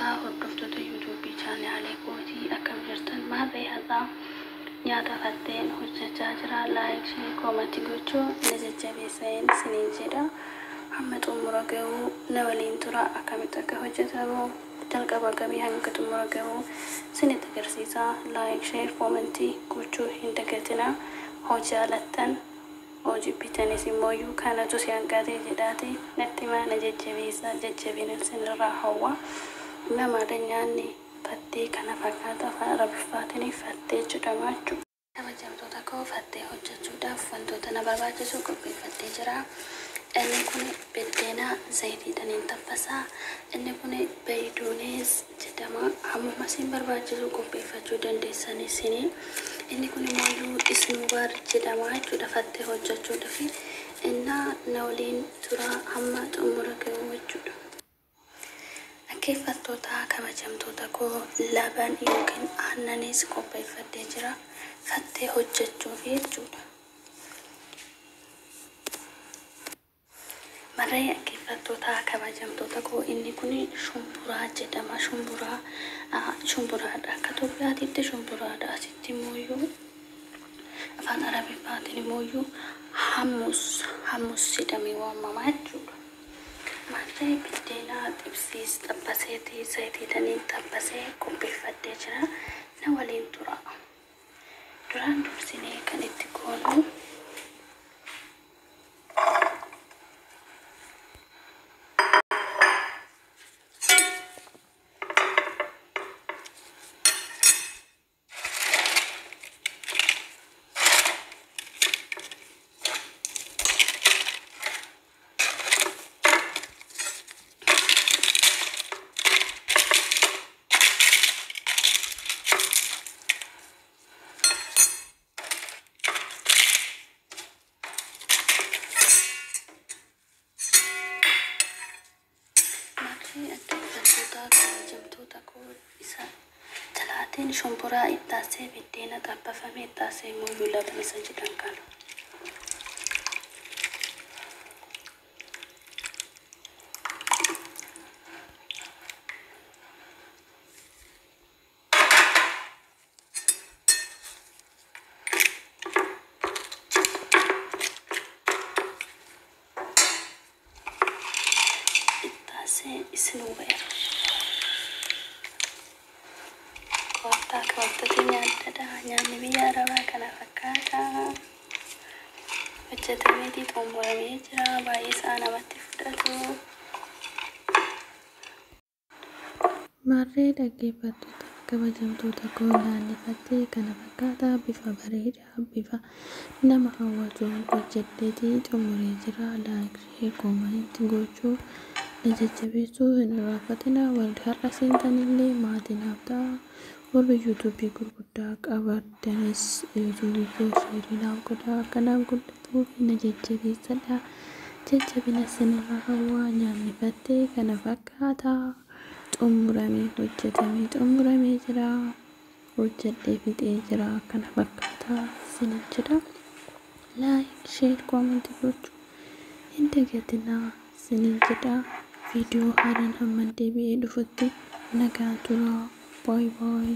Kabajamtoota hordoftoota YouTube chaanaalee kootii, akkam jirtan? Maarree, har'aa nyaata fatteen hojjechaa jira. Like, share, comment gochuu na jajjabeessaniin isiniin jedha. Hamma xumura gahuu na waliin tura. Akkamitti akka hojjetamu jalqaba gamii hanga xumura gahuu isinitti agarsiisa. Like, share, comment gochuu hin dagatinaa. Hoo jaalattan, hoo jibbitanis immooyyuu kanatu si hanqatee jedhaati natti himaa, na jajjabeessaa. Jajjabina isinirraa hawwa. Namaadha, nyaanni fattee kana fakkaata. Afaan Arabiffaatiin fattee jedhama jechuudha. Kabajamtoota koo, fattee hojjechuudhaaf wantoota na barbaachisu qopheeffattee jira. Inni kun biddeena zayitiidhaan hin taffasaa. Inni kun beeyduunees jedhama. Hammuma isin barbaachisu qopheeffachuu dandeessan isinii. Inni kun immoo isnuubaar jedhama jechuudha, fattee hojjechuudhaaf. Innaa na waliin tura hamma xumura gahu jechuudha. Dhaggeeffattoota kabajamtoota koo, laban yookiin aannanis qopheeffadhee jira fattee hojjechuuf jechuudha. Marree, dhaggeeffattoota kabajamtoota koo, inni kun shumburaa jedhama. Shumburaa shumburaadha. Akka Itoophiyaatitti shumburaadha. Asitti immoo afaan Arabiffaatiin immoo hummus hummus jedhamee waamama jechuudha. Marree, biddeena xibsiis xabbaseetii zayitiidhaan xabbasee qopheeffadhee jira. Na waliin tura. Duraan dursinee kan itti goonu marree, dhaggeeffattoota kabajamtoota koo, isa jalaatiin shumburaa ittaasee biddeena xabbafame ittaasee immoo laban isa jedhan kana. Ittaasee isnuubeera. Kottaa, koottati nyaadhadha. Nyaanni biyya Arabaa kana fakkaata. Hojjetameetii xumuramee jira. Baay'ee isaa namatti fudhatu. Marree, dhaggeeffattoota kabajamtoota koo, nyaanni fattee kana fakkaata. Bifa bareedaa, bifa nama hawwatuun hojjedheetii xumuree jira. Like, share, comment gochuu na jajjabeessuu hin irraanfatinaa. Warri har'a seentanillee maatii naaf ta'a. Warri YouTube gurguddaa qabdanis YouTube koo share naaf godhaa, akka naaf guddatuuf na jajjabeessadha. Jajjabina isinirraa hawwaa. Nyaanni fattee kana fakkaata. Xumuramee hojjetamee xumuramee jira. Hojjedhee fixee jira. Kana fakkaata isinin jedha. Like, share, comment gochuu hin dagatinaa isinin jedha. Viidiyoo haaraan hamma deebi'ee dhufutti nagaan turaa. Bye bye.